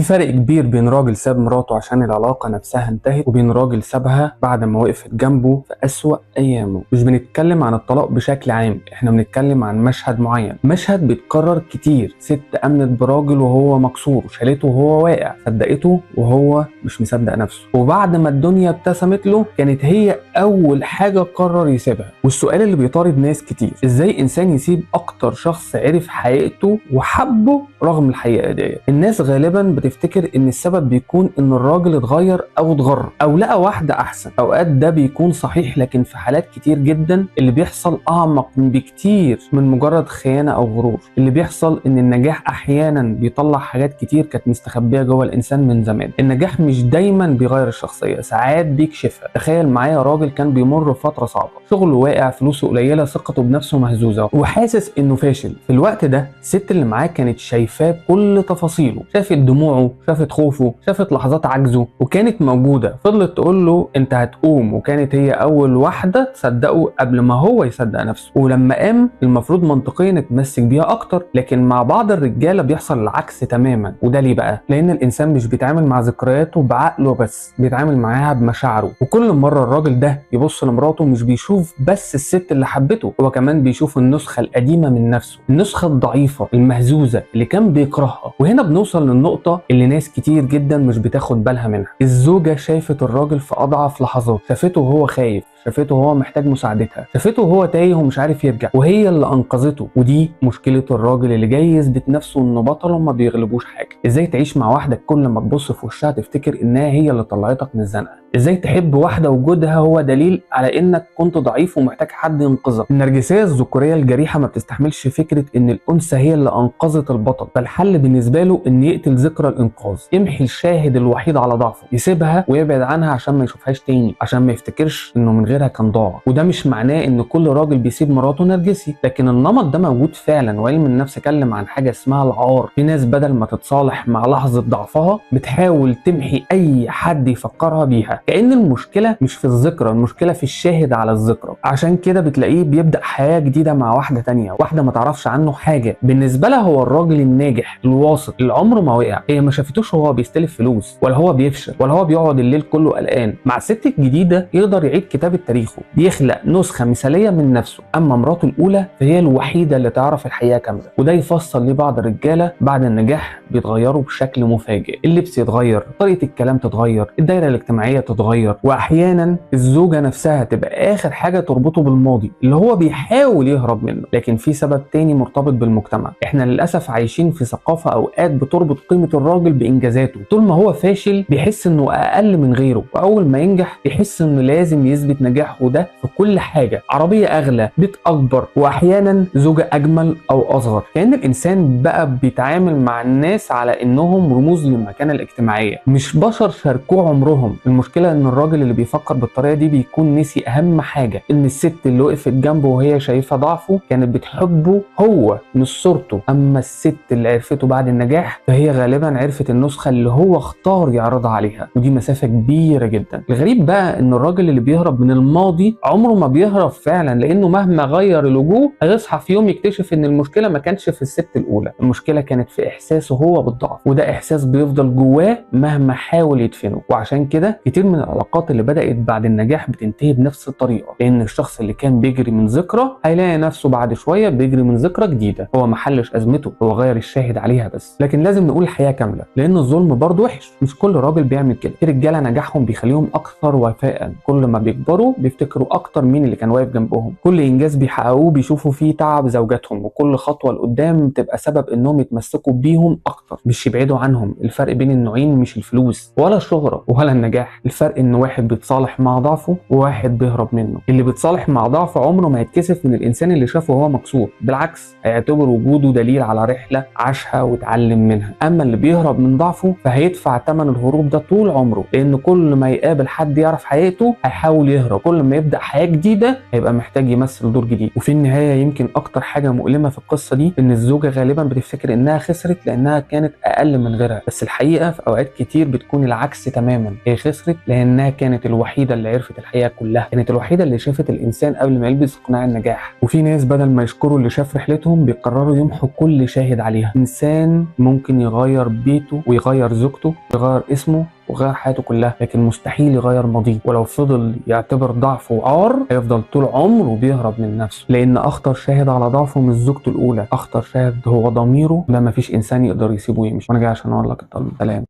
في فرق كبير بين راجل ساب مراته عشان العلاقة نفسها انتهت، وبين راجل سابها بعد ما وقفت جنبه في أسوأ أيامه. مش بنتكلم عن الطلاق بشكل عام، احنا بنتكلم عن مشهد معين، مشهد بيتكرر كتير. ست أمنت براجل وهو مكسور، شالته وهو واقع، صدقته وهو مش مصدق نفسه، وبعد ما الدنيا ابتسمت له كانت هي أول حاجة قرر يسيبها. والسؤال اللي بيطارد ناس كتير، ازاي إنسان يسيب أكتر شخص عرف حقيقته وحبه رغم الحقيقة دي؟ الناس غالبا بتفتكر ان السبب بيكون ان الراجل اتغير او اتغر او لقى واحدة احسن. اوقات ده بيكون صحيح، لكن في حالات كتير جدا اللي بيحصل اعمق بكتير من مجرد خيانة او غرور. اللي بيحصل ان النجاح احيانا بيطلع حاجات كتير كانت مستخبية جوه الانسان من زمان. النجاح مش دايما بيغير الشخصية، ساعات بيكشفها. تخيل معايا راجل كان بيمر بفترة صعبة، شغله واقع، فلوسه قليلة، ثقته بنفسه مهزوزة، وحاسس انه فاشل. في الوقت ده الست اللي معاه كانت شايفاه بكل تفاصيله، شافت دموعه، شافت خوفه، شافت لحظات عجزه، وكانت موجودة. فضلت تقول له انت هتقوم، وكانت هي اول واحدة تصدقه قبل ما هو يصدق نفسه. ولما قام المفروض منطقيا اتمسك بيها اكتر، لكن مع بعض الرجالة بيحصل العكس تماما. وده ليه بقى؟ لان الانسان مش بيتعامل مع ذكرياته بعقله بس، بيتعامل معاها بمشاعره. وكل مرة الراجل ده يبص لمراته مش بيشوف بس الست اللي حبته، هو كمان بيشوف النسخة القديمة من نفسه، النسخة الضعيفة المهزوزة اللي كان بيكرهها. وهنا بنوصل للنقطة اللي ناس كتير جدا مش بتاخد بالها منها. الزوجة شافت الراجل في أضعف لحظات، شافته وهو خايف، شافته وهو محتاج مساعدتها، شافته وهو تايه ومش عارف يرجع، وهي اللي أنقذته. ودي مشكلة الراجل اللي جاي يثبت نفسه إنه بطل وما بيغلبوش حاجة. إزاي تعيش مع واحدة كل ما تبص في وشها تفتكر إنها هي اللي طلعتك من الزنقة؟ ازاي تحب واحدة وجودها هو دليل على انك كنت ضعيف ومحتاج حد ينقذك؟ النرجسية الذكورية الجريحه ما بتستحملش فكرة ان الانثى هي اللي انقذت البطل، فالحل بالنسبة له ان يقتل ذكرى الانقاذ، يمحي الشاهد الوحيد على ضعفه، يسيبها ويبعد عنها عشان ما يشوفهاش تاني، عشان ما يفتكرش انه من غيرها كان ضاع. وده مش معناه ان كل راجل بيسيب مراته نرجسي، لكن النمط ده موجود فعلا. وعلم النفس اتكلم عن حاجة اسمها العار. في ناس بدل ما تتصالح مع لحظة ضعفها بتحاول تمحي اي حد يفكرها بيها، كأن المشكلة مش في الذكرى، المشكلة في الشاهد على الذكرى. عشان كده بتلاقيه بيبدأ حياة جديدة مع واحدة تانية، واحدة ما تعرفش عنه حاجة. بالنسبة لها هو الراجل الناجح الواثق اللي عمره ما وقع. هي ما شافتوش وهو بيستلف فلوس، ولا هو بيفشل، ولا هو بيقعد الليل كله قلقان. مع الست الجديدة يقدر يعيد كتابة تاريخه، بيخلق نسخة مثالية من نفسه. أما مراته الأولى فهي الوحيدة اللي تعرف الحقيقة كاملة. وده يفصل ليه بعض الرجالة بعد النجاح بيتغيروا بشكل مفاجئ، اللبس يتغير، طريقة الكلام تتغير، الدايرة الاجتماعية تتغير، واحيانا الزوجة نفسها تبقى اخر حاجة تربطه بالماضي اللي هو بيحاول يهرب منه. لكن في سبب تاني مرتبط بالمجتمع. احنا للاسف عايشين في ثقافة اوقات بتربط قيمة الراجل بانجازاته. طول ما هو فاشل بيحس انه اقل من غيره، واول ما ينجح بيحس انه لازم يثبت نجاحه ده في كل حاجة، عربية اغلى، بيت اكبر، واحيانا زوجه اجمل او اصغر. كأن الانسان بقى بيتعامل مع الناس على انهم رموز للمكانه الاجتماعية، مش بشر شاركوه عمرهم. المشكلة ان الراجل اللي بيفكر بالطريقة دي بيكون نسي اهم حاجة، ان الست اللي وقفت جنبه وهي شايفه ضعفه كانت بتحبه هو مش صورته. اما الست اللي عرفته بعد النجاح فهي غالبا عرفت النسخة اللي هو اختار يعرضها عليها، ودي مسافة كبيرة جدا. الغريب بقى ان الراجل اللي بيهرب من الماضي عمره ما بيهرب فعلا، لانه مهما غير الوجوه هيصحى في يوم يكتشف ان المشكلة ما كانتش في الست الاولى، المشكلة كانت في احساسه هو بالضعف، وده احساس بيفضل جواه مهما حاول يدفنه. وعشان كده كتير من العلاقات اللي بدأت بعد النجاح بتنتهي بنفس الطريقة، لأن الشخص اللي كان بيجري من ذكرى هيلاقي نفسه بعد شوية بيجري من ذكرى جديدة. هو ما حلش أزمته، هو غير الشاهد عليها بس. لكن لازم نقول الحقيقة كاملة، لأن الظلم برضه وحش. مش كل راجل بيعمل كده. في رجالة نجاحهم بيخليهم أكثر وفاء، كل ما بيكبروا بيفتكروا أكتر مين اللي كان واقف جنبهم، كل إنجاز بيحققوه بيشوفوا فيه تعب زوجاتهم، وكل خطوة لقدام تبقى سبب إنهم يتمسكوا بيهم أكتر مش يبعدوا عنهم. الفرق بين النوعين مش الفلوس ولا الشهرة ولا النجاح، الفرق ان واحد بيتصالح مع ضعفه وواحد بيهرب منه. اللي بيتصالح مع ضعفه عمره ما هيتكسف من الانسان اللي شافه وهو مكسور، بالعكس هيعتبر وجوده دليل على رحلة عاشها واتعلم منها. اما اللي بيهرب من ضعفه فهيدفع ثمن الهروب ده طول عمره، لان كل ما يقابل حد يعرف حقيقته هيحاول يهرب. وكل ما يبدا حياة جديدة هيبقى محتاج يمثل دور جديد. وفي النهاية يمكن اكتر حاجة مؤلمة في القصة دي ان الزوجة غالبا بتفتكر انها خسرت لانها كانت اقل من غيرها، بس الحقيقة في اوقات كتير بتكون العكس تماما. هي خسرت لانها كانت الوحيدة اللي عرفت الحقيقة كلها، كانت الوحيدة اللي شافت الانسان قبل ما يلبس قناع النجاح. وفي ناس بدل ما يشكروا اللي شاف رحلتهم بيقرروا يمحوا كل شاهد عليها. انسان ممكن يغير بيته ويغير زوجته ويغير اسمه وغير حياته كلها، لكن مستحيل يغير ماضيه. ولو فضل يعتبر ضعفه عار هيفضل طول عمره بيهرب من نفسه، لان اخطر شاهد على ضعفه مش زوجته الاولى، اخطر شاهد هو ضميره. ده مفيش انسان يقدر يسيبه يمشي. وانا جاي عشان اقول لك الضلمة. سلام.